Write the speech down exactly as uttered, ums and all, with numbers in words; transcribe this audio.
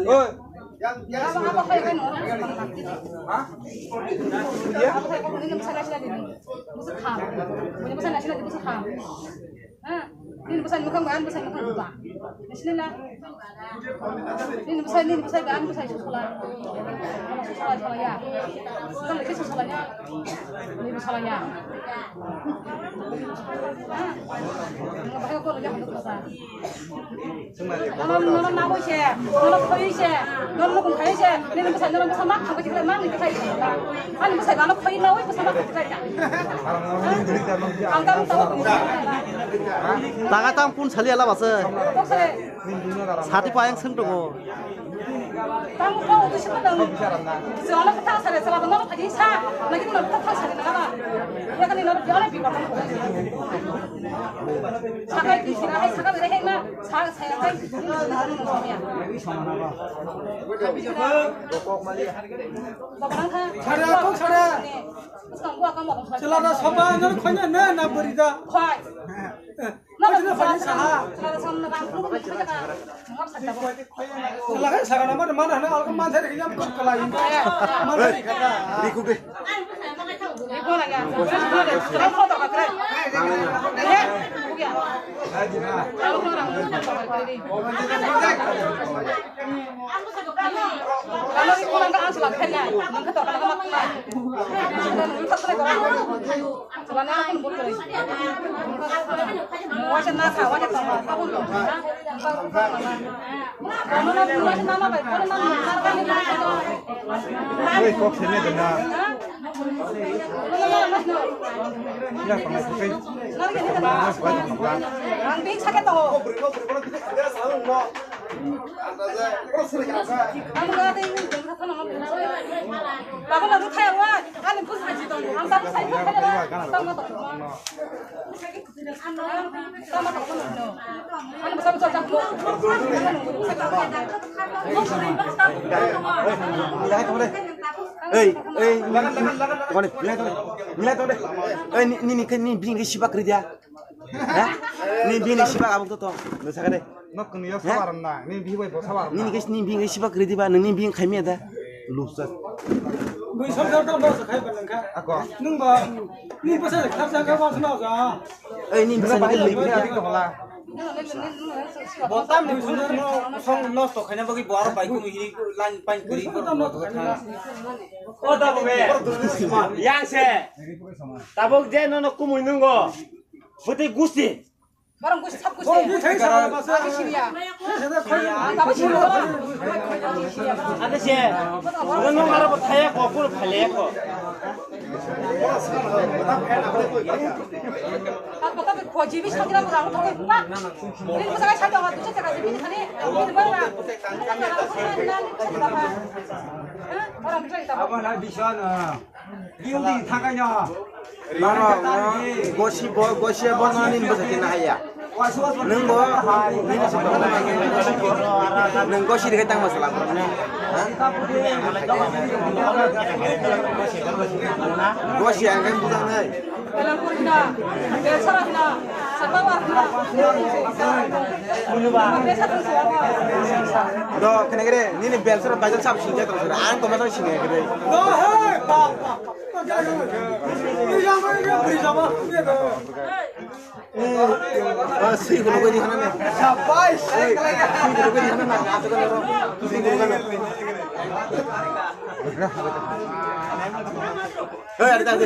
Oi. Nini bwsai ni mwkhang bai ani bwsai mwkhang buba. Nini bwsai ni mwkhang buba. Nini bwsai ni mwkhang buba. Nini bwsai ni mwkhang buba. Nini bwsai, nini bwsai bai ani bwsai susola. Susola, susola ya. Susola khe susola ya. Nini bwsai ya. Bahai ko ya. Nono, nono naboi se, nono khoi se, nono nukung khai se, nini bwsai, nono bwsa ma khangbai se, ma ni khai se. Ani bwsai, nono khoi na, oi bwsa ma khangbai se. Ang tam tam. Taga tam kun sali ala basa. Kok se. Sati payang seng tongo. Tamo kau tu siapa dong? Soalnya kita sare salah benar tadi sa, lagi benar kita sare nggak apa? Ya kan ini orang biar lebih bagus. Sakai di sini, hai sakai beri hai na, sa saya kai di sini. Bapak kan? Sare, kok sare? Terus kamu akan mau. Celana sama, nor khanya na na berida. Khai. Mana bisa saha? Lagai sagana mana mana hana alka manthar hiya kut kalai. Manthar kata. Riku de. Oi, kok sene dena. Ya, pangai, pangai. Ang bing sakit to. Ang Ei, ei, milai tong de, milai tong de. Ei, ni, ni, ni, ni, bini ke sibak ri dia. Ha? Ni bini sibak abang to tong. Nasa ka de. Nok ni yo sabar na. Ni bi bai bo sabar. Ni ni kes ni bi ngai sibak ridi ba ni bi khai me da. Lusa. Bui sab sab dam ba sa khai ba nang kha. Ako. Nung ba ni ba sa khar sa kha ba sa na ja. Ei ni ba sa ni le bi na to hola. Bo tam ni sundar no song no to khaina bagi bo aro bai ku hi line pain kuri. O da bo be. Yang se. Tabuk je no no kumui nungo. Bwtwi gusti. Borok gusti sab gusti. Oh, ni thai sa ba sa. Ani siniya. Ani siniya. Ani siniya. Ani se. Ano no mara bo thaya ko, puro phale ko. Tat bata ko jibi sangira mo rang thok pa. Ni mo sa sa to ma tu sa ka jibi khani. Ni ba na. Abo na bison. Building thangkhaino. Norok no gosi bo, gosi bo no nini bwsai khe nahaya. Nwng bo, nini bwsai khe nahaya. Nwng gosi rikhe tangma sala. Ha? Gosi ang khe bujang nai. Do, kene kere, nini bel sara bajar sab sinja tong sara. Ang to masang singa kere. Ah, sui ko logo di hana na. Sabai, sai kalai. Sui ko logo di hana na. Sui ko logo di hana na. Hey, ada, ada.